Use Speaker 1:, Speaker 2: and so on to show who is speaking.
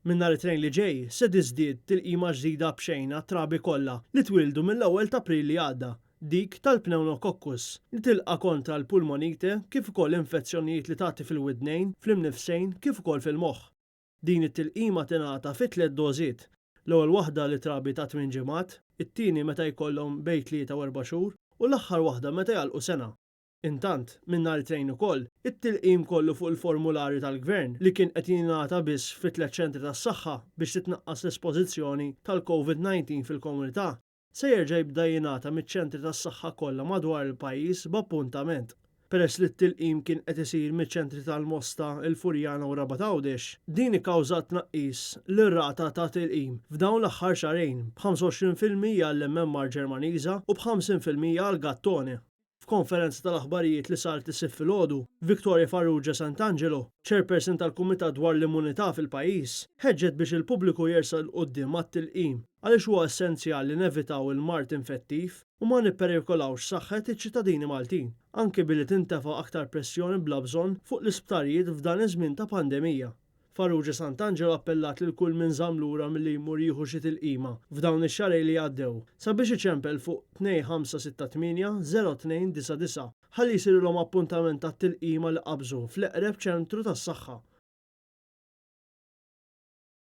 Speaker 1: Minn nhar it-Tnejn li ġej se tiżdied tilqima ġdida b'xejn għat-trabi kollha li twieldu mill-ewwel t'April li għadda, dik tal-pneumococus, li tilqa' kontra l-pulmonite kif ukoll infezzjonijiet li tagħti fil-widnejn, fl-imnifsejn kif ukoll fil-moħħ. Din it-tilqima tingħata fi tlett dożiet, l-ewwel waħda lit-trabi ta' tmien ġimgħat, it-tieni meta jkollhom bejn tlieta u erba' xhur u l-aħħar waħda meta jagħlqu sena. Intant, minn nhar it-Tnejn ukoll, it-tilqim kollu fuq il-formularju tal-Gvern li kien qed jingħata biss fi tlett ċentri tas-saħħa biex titnaqqas l-espożizzjoni tal-Covid 19 fil-komunità, se jerġa' jibda jingħata miċ-ċentri tas-saħħa kollha madwar il-pajjiż b'appuntament. Peress li t-tilqim kien qed isir miċ-ċentri tal-Mosta, il-Furjana u Rabat Għawdex, din ikkawżat tnaqqis lir-rata ta' tilqim f'dawn l-aħħar xahrejn b'25% għall-MMR Ġermaniża u b'50% għall-Gattone. F'konferenza tal-aħbarijiet li saret is-Sibt filgħodu, Victoria Farrugia Santangelo, Chairperson tal-Kumitat dwar l-Immunità fil-pajjiż, ħeġġet biex il-pubbliku jersaq 'il quddiem għat-tilqim għaliex huwa essenzjali nevitaw il-mard infettiv u ma nipperikolawx saħħet iċ-ċittadini Maltin, anki billi tintefa' aktar pressjoni bla bżonn fuq l-isptarijiet f'dan iż-żmien ta' pandemija. Farrugia Santangelo appellat lil kull min żamm lura milli jmur jieħu xi tilqima f'dawn ix-xahrejn li għaddew sabiex iċempel fuq 2568 0299 ħalli jsirilhom appuntament għat-tilqima li qabżu fl-eqreb ċentru tas-saħħa.